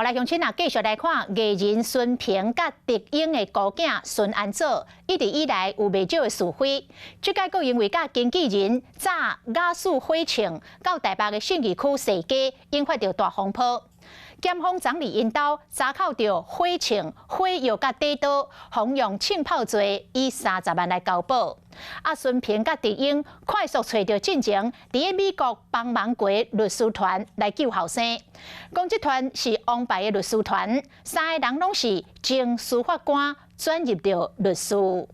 來鄉親啊，繼續來看藝人孫平佮德英的姑囝孫安祖，一直以來有袂少的是非。這擺閣因為佮經紀人炸瓦斯火槍到台北的信義區踅街，引發著大風波。檢方昨佇𪜶兜查扣著火槍、火藥佮短刀，予用槍炮罪以30萬來交保。啊，孫平佮德英快速揣著進前，佇咧美國幫忙過律師團來救後生。講這團是王牌的律師團，三个人攏是前司法官轉入著律師。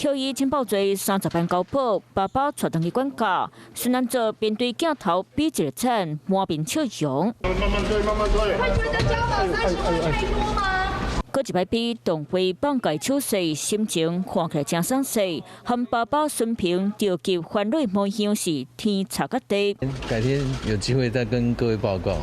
予以槍炮罪30萬交保，爸爸帶轉去管教。孫安祖面對鏡頭比一个讚，滿面笑容。慢慢推，慢慢推。會覺得交保30萬太多嗎？閣一擺比動會放蓋手勢，心情看起來誠鬆勢，和爸爸孫平著急煩惱模樣是天差佮地。改天有機會再跟各位報告。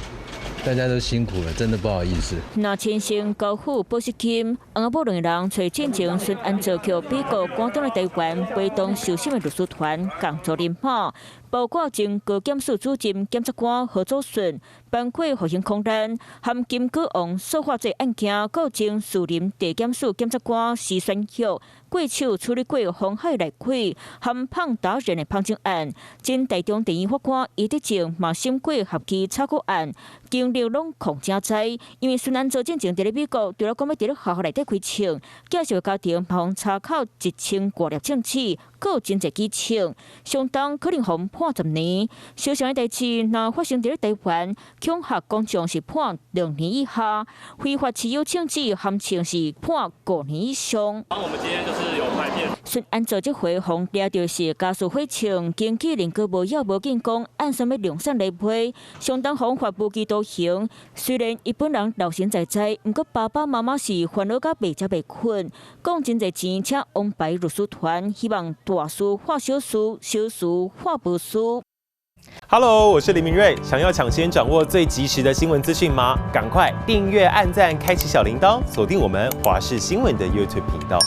大家都辛苦了，真的不好意思。若親生交付保釋金，翁仔某兩个人揣進前孫安祖予美國趕轉來台灣，陪同受審的律師團共組人馬，包括前高檢署主任檢察官何祖順，包括服刑空難含金閣王塑化罪案件，閣前士林地檢署檢察官施宣玉，過手處理過鴻海內鬼含胖達人的胖警案，前台中地院法官余德正嘛審過合記炒股案，經歷攏控誠知，因為孫安祖進前佇咧美國，除了講欲佇咧學校內底開槍，寄宿的家庭予查扣1000外粒槍支，閣有真濟支槍，相當可能予判10年。相像的代誌，若發生佇咧台灣，恐嚇公眾是判2年以下，非法持有槍支含槍是判5年以上。我們今天就是有拍片。孫安祖這回予掠著是家私火槍，經紀人閣無要無緊講，按啥物量產來批，相當予罰無期徒刑。雖然伊本人老神在在，毋過爸爸媽媽是煩惱甲袂食袂睏，講真濟錢請王牌律師團，希望大事化小事，小事化無事。 Hello，我是林明瑞，想要搶先掌握最及時的新聞資訊嗎？趕快訂閱、按讚、開啟小鈴鐺，鎖定我們華視新聞的 YouTube 頻道。